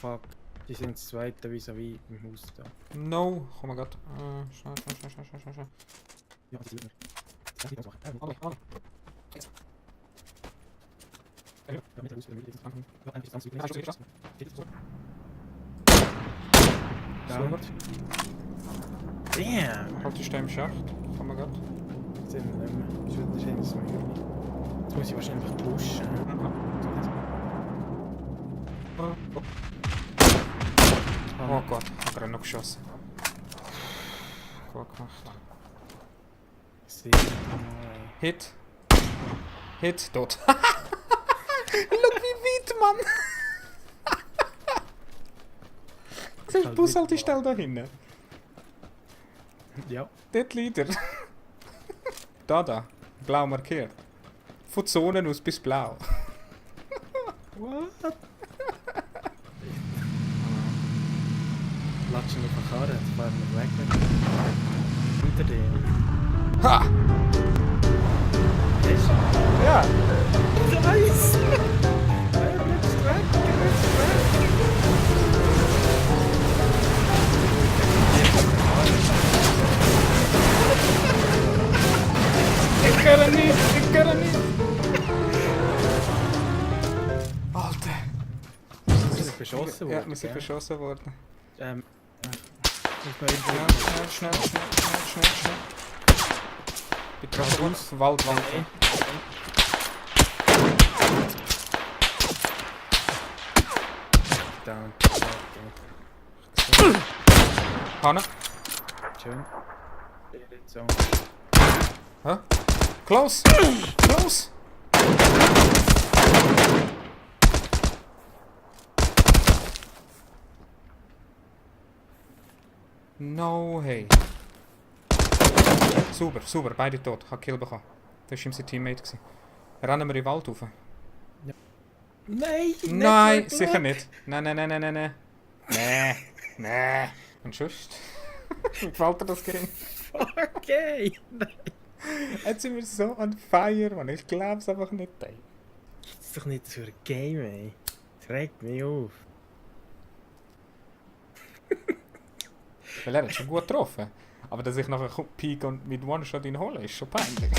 fuck. Die sind das zweite vis-à-vis im Haus da. No, komm mal grad. Schnell. Ja, das sieht man. Das sieht man so. Alle. Ja, mit der Haus, mit der Haus. Ja, eigentlich ganz gut. Super. Damn! Halt die Steine im Schacht. Komm mal grad. Sind wir nicht mehr. Das wird wahrscheinlich so irgendwie. Jetzt muss ich wahrscheinlich pushen. Oh Gott, hat er noch geschossen. Gut gemacht. Hit. Tot. Look wie weit, Mann! Siehst du die Bushaltestelle da hinten? Ja. Dort liegt er. Da. Blau markiert. Von Zonen aus bis blau. What? Latschen auf der Karre, jetzt fahren wir weg. Hinter dir. Ha! Weißt du? Ja! Nice! Er ist weg! Ich kann ihn nicht! Alter! Wir sind beschossen worden. Ja, wir sind beschossen worden. Muss man irgendwie... Schnell. Bitte raus. Wald. Down. Hanne. Schön. So. Hä? Close! No, hey. Super, beide tot. Hat Kill bekommen. Das war sein Teammate. Rennen wir in den Wald rauf? Nein! Sicher nicht. Nein. Nee. Und sonst? Wie gefällt dir das Game? Okay! Jetzt sind wir so on fire, man. Ich glaub's einfach nicht, ey. Das ist doch nicht so ein Game, ey. Das regt mich auf. Weil er hat schon gut getroffen. Aber dass ich nachher Peak und mit One-Shot ihn hole, ist schon peinlich.